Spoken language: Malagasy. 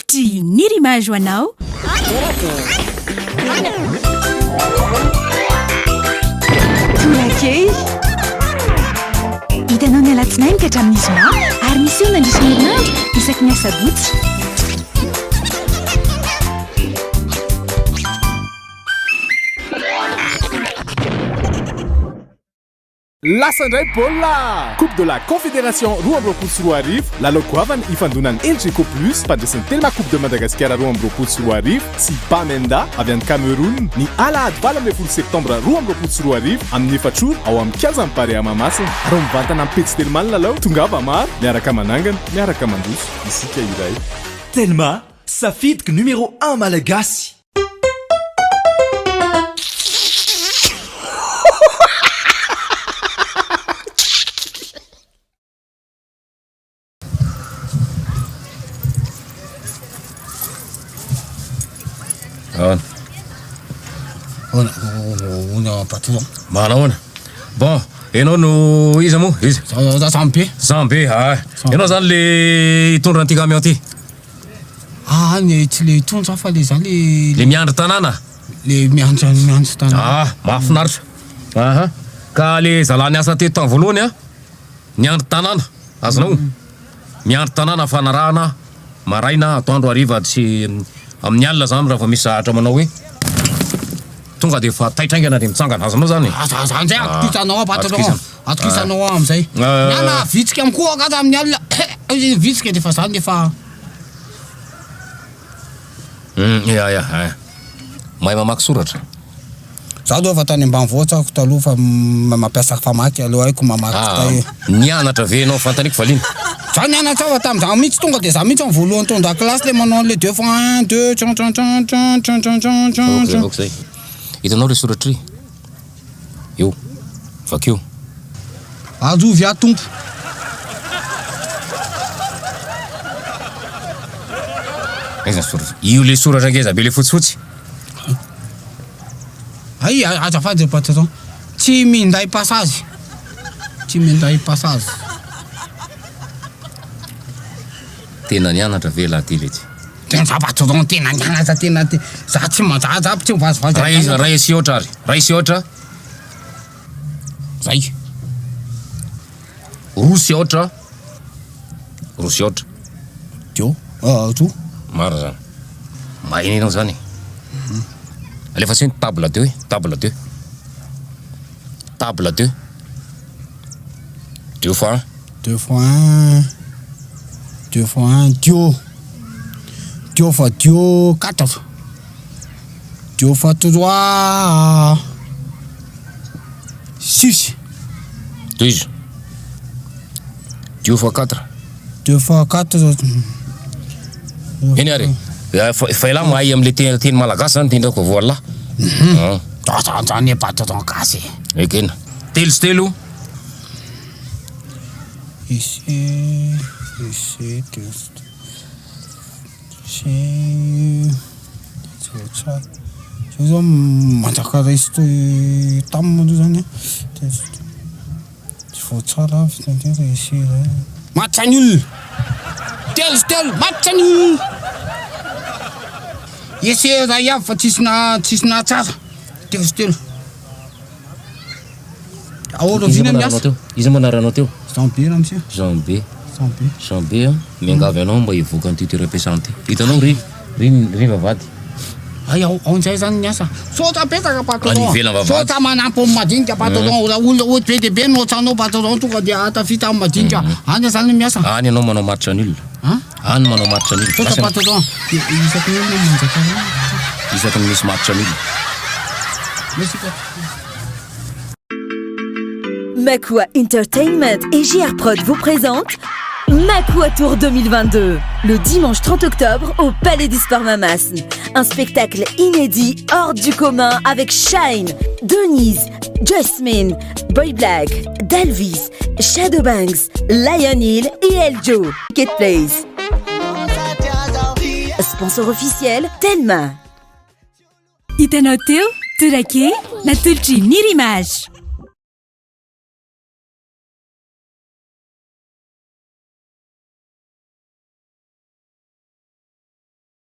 Natolotry Nirimage ho anao. Torakely. Hitanao ny alatsinainy ka hatramin'ny zoma ary miseho mandritra ny herinandro isaky ny asabotsy. Lasa indray baolina! Coupe de la Confédération 2022, lalao goavana ifandonan'ny Elgeco Plus, mpandresin'ny Telma Coupe de Madagascar 2022 sy Bamenda avy any Cameroun, ny alahady 18 septambra 2022 amin'ny efatra ora ao amin'ny kianjan'ny Barea Mahamasina. Araho mivantana amin'ny pejy Telma ny lalao, tongava maro, miaraka manangana, miaraka mandroso, isika iray. Telma, safidiko numéro un malagasy. Ahoana? Ahoana, ahoana patron? Manahoana? Bon, ianao no iza moa? Iza? Za Zambe. Zambe, ah. Ianao zany le hitondra an'ity camion ty? Ah, ny tsy le hitondra fa le za le. Le miandry tanàna? Le miandry miandry tanàna. Ah, mahafinaritra. Aha. Ka le zalahy niasa teto tamin'ny voalohany an, niandry tanàna, azonao? Miandry tanàna fanarahana maraina, atoandro, hariva, tsy amin'ny alina zany raha vao misy zavatra manao hoe tonga dia efa taitra haingana dia mitsangana, azonao zany e? Aza aza anjay atokisanao aho patron, Atokisana. atokisanao aho amizay. Na na vitsika mikohaka aza amin'ny alina, vitsika dia efa zany efa. Hum, ya ya, eh. Mahay mamaky soratra. Za aloha efa tany ambanivohitra aho taloha fa mampiasa famaky aloha haiko mamaky Ah, tay. nianatra ve ianao fanontaniako valiana? Za nianatra fa tamin'izaho mihitsy tonga dia za mihitsy no voalohany tao an-dakilasy le manao an'le deux fois un deux tchan tchan tchan tchan tchan tchan tchan tchan Ok, tchan. ok zay. Hitanao le soratra ry? Eo. Vakio. Arovy aho Tompo. Aiza ny soratra? Io le soratra ngeza be le fotsifotsy. Hay, azafady ry patron. Tsy minday passage. Tsy minday passage. Tena nianatra ve lahy ty letsy? Tena za patron tena nianatra tena te za tsy ma za za tsy mivazivazy Ray ray sy aotra ary. Ray sy aotra. Zay. Roa sy aotra. Roa sy aotra. Dio, ah, roa. Marina zany. Maheno enao zany e. Alefa asio ny table deux e, table deux. Table deux. Deux fois un. Deux fois un, deux fois un, dio. Dio fois dio, quatre. Dio fois trois, six. Tohizo. Dio fois quatre. Deux fois quatre. Eny ary e. Fa elah mahay amle teny malagasy zany tendreko voalah. Zany e patron gasy e. Ekena. Telo sy telo. Ici, ici, ici, tsara. Zao zao manjaka ray sy toy tam aloha zany an. Tsy voatsara avy tantera ici ray. Match nul! Telo sy telo, match nul! Essai ray avy fa tsisy na tsisy nahatsara. Telo sy telo. Ahoana Iza oviana moa ny anaranao asa? teo? Iza moa anaranao teo? Jean B ramose. Jean B. Jean B. Jean B a, miangavy anao mba hivoaka an'ity toeram-piasana ity. Hitanao ry, ry, ry vavahady. Hay ao, ao indray zany ny asa. Saotra betsaka patron. Any ivelany vavahady. Saotra manampy ny madinika patron. Raha olona ohatry be dia be no ohatranao patron tonga dia tafita amin'ny madinika. Any zany ny miasa. Any ianao manao match nul. An? Any manao match nul. Saotra Lasa ianao. patron. Dia isaky ny inona no manjaka eo? Isaky ny misy match nul. Merci patron. Makua Entertainment et JR Prod vous présentent Makua Tour 2022, le dimanche 30 octobre au Palais du Sport Mahamasina. Un spectacle inédit, hors du commun avec Shine, Denise, Jasmine, Boy Black, Dalvis, Shadow Banks, Lion Hill et Eljo. Marketplace. Sponsor officiel, Telma. Hitanao teo, Torakely, natolotry Nirimage.